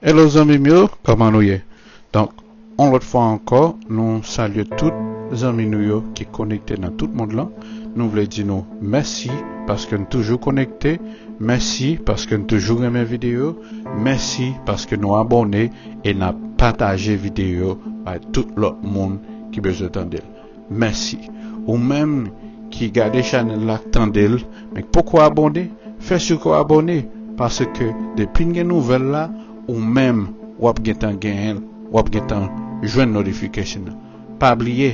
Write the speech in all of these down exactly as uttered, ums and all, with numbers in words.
Hello zanmi m yo, kòman nou ye? Donk, yon lòt fwa ankò, nou salye tout zanmi nou yo ki konekte nan tout mond lan. Nou vle di nou mèsi paske n toujou konekte, mèsi paske n toujou renmen videyo, mèsi paske nou abòne e n ap pataje videyo bay tout lòt moun ki bezwen tande l. Mèsi. Ou menm ki gade chanèl la, k tande l, men k poko abòne, fè si ke w abòne, paske depi n gen nouvèl la, ou menm w ap gentan genyen l, w ap gentan jwenn notification nan. Pa bliye,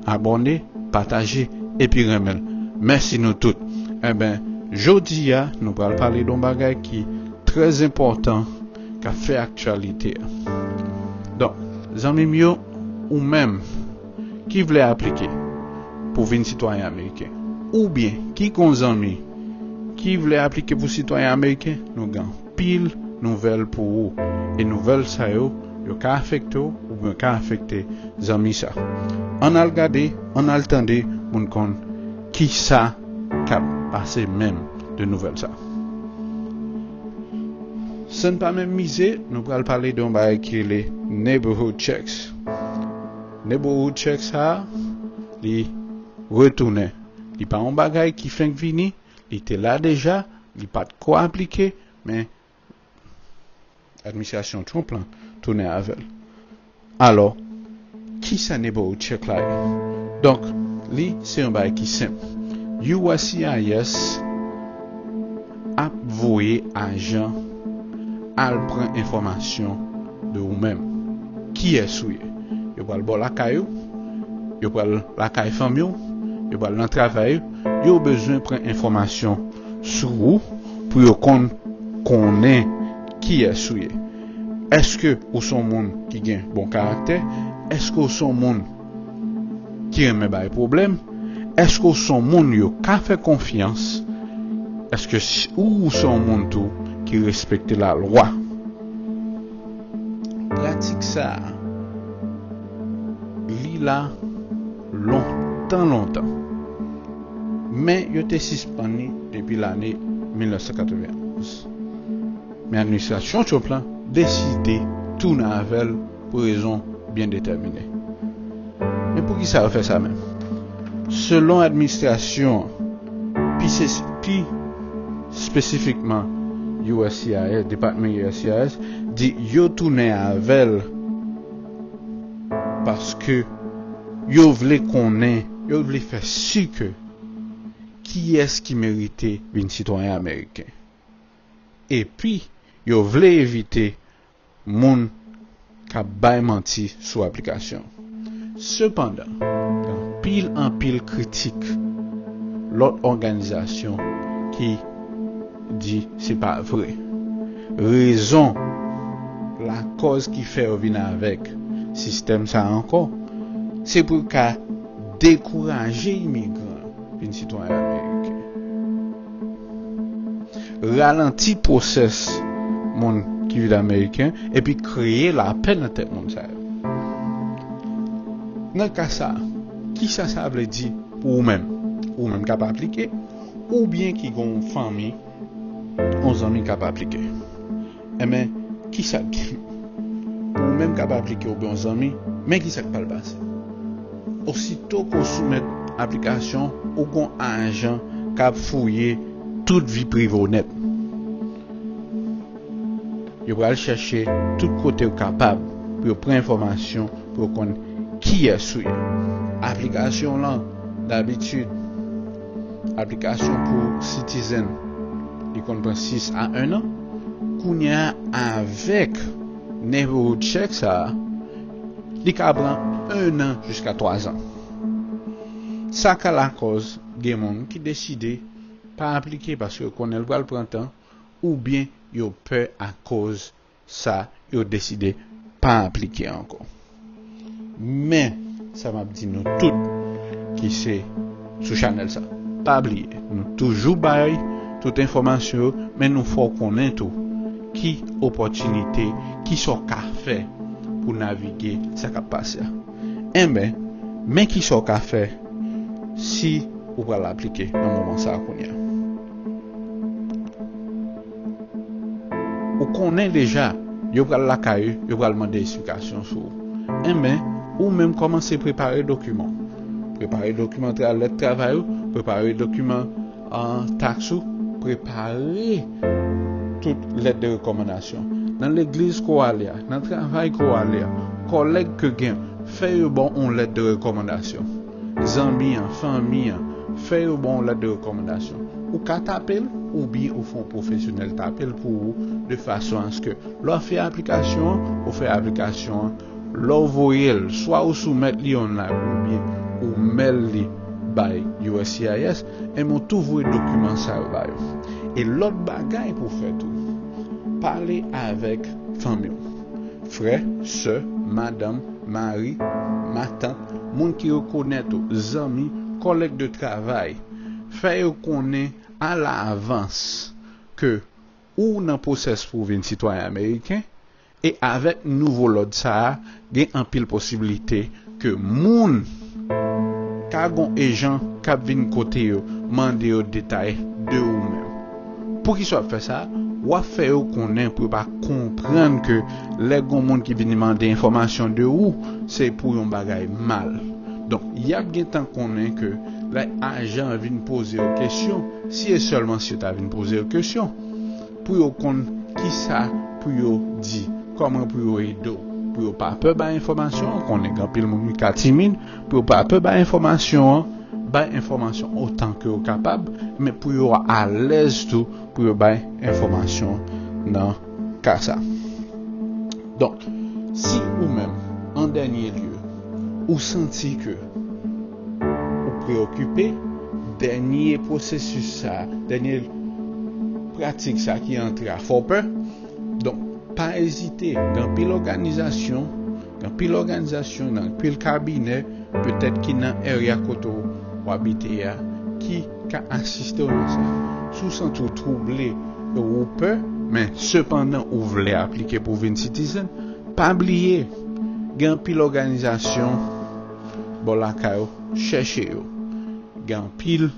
abòne, pataje, epi renmen l. Mèsi nou tout. Enben, jodi a, nou pral pale de yon bagay ki trè enpòtan, k ap fè aktyalite a. Donk, zanmi m yo, ou menm ki vle aplike pou vin sitwayen ameriken, oubyen ki gon zanmi ki vle aplike pou sitwayen ameriken, nou gen anpil nouvèl pou ou. E nouvèl sa yo, yo ka afekte w, oubyen yo ka afekte zanmi sa. Ann al gade, ann al tande pou n konn kisa k ap pase menm de nouvèl sa. San n pa menm mize, nou pral pale de yon bagay ki rele neighborhood checks. Neighborhood checks sa, li retounen. Li pa yon bagay ki fenk vini, li te la deja, li pa t ko aplike, men administrasyon Trump lan tounen avè l. Alò, kisa neighborhood check la ye? Donk, li se yon bagay ki senp. U S C I S ap voye ajan al pran enfòmasyon de ou menm. Kiyès ou ye? Yo pral ba w lakay ou, yo pral lakay fanmi w, yo pral nan travay ou, yo bezwen pran enfòmasyon sou ou pou yo konn konnen kiyès ou ye. Èske ou se yon moun ki gen bon karaktè? Èske ou se yon moun ki renmen bay pwoblèm? Èske ou se yon moun yo ka fè konfyans? Èske ou se yon moun tou ki respekte lalwa? Pratik sa a, li la lontan, lontan. Men yo te sispann li depi lane mil nèf san katrevenn onz. Men administrasyon Trump lan deside tounen avè l pou rezon byen detèmine. Men poukisa yo fè sa menm? Selon administrasyon an, pi, pi espesifikman U S C I S, Depatman U S C I S, di yo tounen avè l paske yo vle konnen, yo vle fè si ke kiyès ki merite vin sitwayen ameriken. Epi, yo vle evite moun k ap bay manti sou aplikasyon. Sepandan, gen anpil, anpil kritik lòt òganizasyon ki di se pa vre. Rezon lakòz ki fè yo vin avèk sistèm sa a ankò, se pou yo ka dekouraje imigran vin sitwayen ameriken, ralanti pwosès moun ki vin ameriken, epi kreye lapè nan tèt moun sa yo. Nan ka sa, kisa sa vle di pou ou menm? Ou menm k ap aplike, oubyen ki gen yon fanmi, yon zanmi k ap aplike? Enben, kisa k gen? Pou ou menm k ap aplike oubyen yon zanmi, men kisa k pral pase. Osito ke w soumèt aplikasyon, ou gon ajan k ap fouye tout vi prive w nèt. Yo pral chèche tout kote yo kapab pou yo pran enfòmasyon, pou yo konn kiyès ou ye. Aplikasyon lan, dabitid, aplikasyon pou citizen, li konn pran sis a en an. Kounye a, avèk neighborhood check sa a, li ka pran en an jiska twa zan. Sa ka lakòz gen moun ki deside pa aplike paske yo konnen l pral pran tan, oubyen yo pè akoz sa, yo deside pa aplike ankò. Men, sa m ap di nou tout ki se sou chanèl sa, pa bliye, nou toujou bay tout enfòmasyon yo, men nou fè w konnen tou ki opòtinite, ki sa w ka fè pou navige sa k ap pase a. Enben, men ki sa w ka fè si ou pral aplike nan moman sa a kounye a. Ou konnen deja Yo pral lakay ou, yo pral mande esplikasyon sou ou. Enben, ou menm kòmanse prepare dokiman. Prepare dokiman tra, lèt travay ou, prepare dokiman an taks ou, prepare tout lèt de rekòmandasyon. Nan legliz ke w ale a, nan travay ke w ale a, kòlèg ke gen, fè yo ba w yon lèt de rekòmandasyon. Zanmi an, fanmi an, fè yo ba w yon lèt de rekòmandasyon. Ou ka tape l, oubyen ou fè yon pwofesyonèl tape l pou ou, de fason aske lè w fè aplikasyon an, ou fè aplikasyon an, lè w voye l, swa ou soumèt li online oubyen ou mèl li bay U S C I S, enben w tou voye dokiman sa yo ba yo. E lòt bagay pou w fè tou, pale avèk fanmi w, frè, sè, madanm, mari, matant, moun ki rekonèt ou, zanmi, kòlèg de travay. Fè yo konnen alavans ke ou nan pwosès pou w vin sitwayen ameriken, e avèk nouvo lòd sa a, gen anpil posiblite ke moun ka gon ejan k ap vin kote yo, mande yo detay de ou menm. Poukisa w ap fè sa? W ap fè yo konnen pou yo pa konprann ke lè gon moun ki vin mande enfòmasyon de ou, se pou yon bagay mal. Donk, y ap gentan konnen ke lè ajan an vin poze yo kesyon, si e sèlman si yo ta vin poze yo kesyon, pou yo konn kisa pou yo di, kòman pou yo ede w, pou yo pa pè bay enfòmasyon an, konnen gen anpil moun ki ka timid, pou yo pa pè bay enfòmasyon an, bay enfòmasyon otan ke yo kapab, men pou yo alèz tou pou yo bay enfòmasyon nan ka sa. Donk, si ou menm, an dènye lye, ou santi ke ou preyokipe, dènye pwosesis sa, dènye pratik sa ki antre a fè w pè, donk, pa ezite, gen anpil òganizasyon, gen anpil òganizasyon, gen anpil kabinè, petèt ki nan area kote w abite a, ki ka asiste w nan sa. Si w santi w twouble e ou pè, men sepandan ou vle aplike pou w vin citizen, pa bliye, gen anpil òganizasyon bò lakay ou, chèche yo. Gen anpil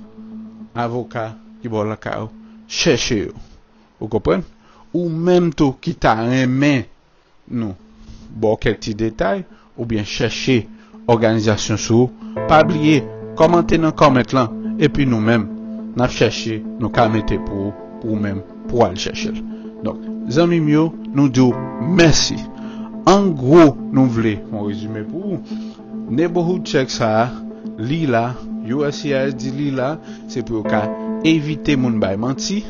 avoka ki bò lakay ou, chèche yo. Ou konprann? Ou menm tou ki ta renmen nou ba w kèk ti detay, oubyen chèche òganizasyon sou ou, pa bliye kòmante nan comment lan, epi nou menm, n ap chèche, nou ka mete pou ou, pou ou menm, pou w al chèche l. Donk, zanmi m yo, nou di w mèsi. An gwo, nou vle fè yon rezime pou ou. Neighborhood check sa a, li la, U S C I S di li la, se pou yo ka evite moun bay manti,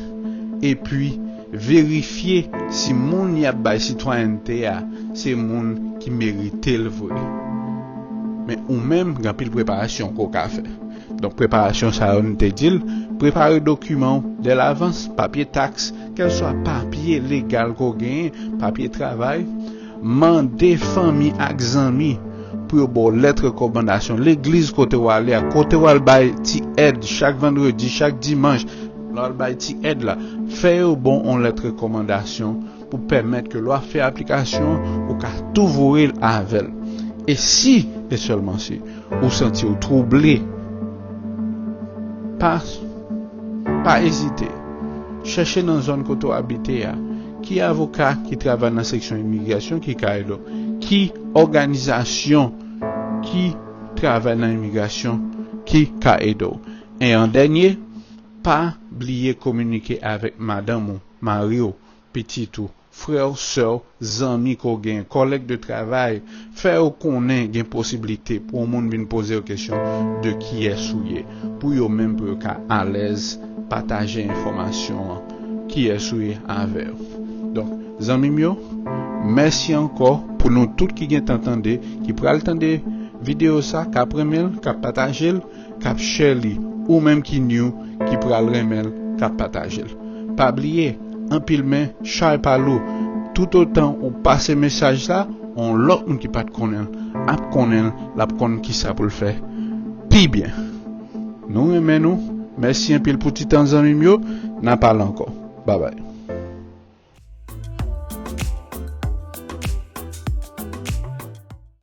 epi verifye si moun y ap bay sitwayènte a se moun ki merite l vre. Men ou menm, gen anpil preparasyon ke w ka fè. Donk, preparasyon sa yo, nou te di l, prepare dokiman w dè lavans, papye taks, kèlswa papye legal ke w genyen, papye travay, mande fanmi ak zanmi pou yo ba w lèt rekòmandasyon. Legliz kote w ale a, kote w al bay ti èd chak vandredi, chak dimanch, lè w al bay ti èd la, fè yo ba w yon lèt rekòmandasyon pou pèmèt ke lè w ap fè aplikasyon an, ou ka tou voye l avè l. E si, e sèlman si, ou santi w twouble, pa, pa ezite. Chèche nan zòn kote w abite a, ki avoka ki travay nan seksyon imigrasyon ki ka ede w, ki òganizasyon ki travay nan imigrasyon ki ka ede w. E an dènye, pa bliye kominike avèk madanm ou, mari w, pitit ou, frè w, sè w, zanmi ke w gen, kòlèg de travay, fè yo konnen gen posiblite pou yon moun vin poze yo kesyon de kiyès ou ye, pou yo menm, pou yo ka alèz pataje enfòmasyon an, kiyès ou ye avè yo. Donk, zanmi m yo, mèsi ankò pou nou tout ki gentan tande, ki pral tande videyo sa, k ap renmen l, k ap pataje l, k ap share li, ou menm ki new, ki pral renmen l, k ap pataje l. Pa bliye, anpil men chay pa lou. Toutotan ou pase mesaj la, yon lòt moun ki pa t konnen l ap konnen l, l ap konn kisa pou l fè pi byen. Nou renmen nou. Mèsi anpil pou ti tan, zanmi m yo. N a pale ankò. Babay.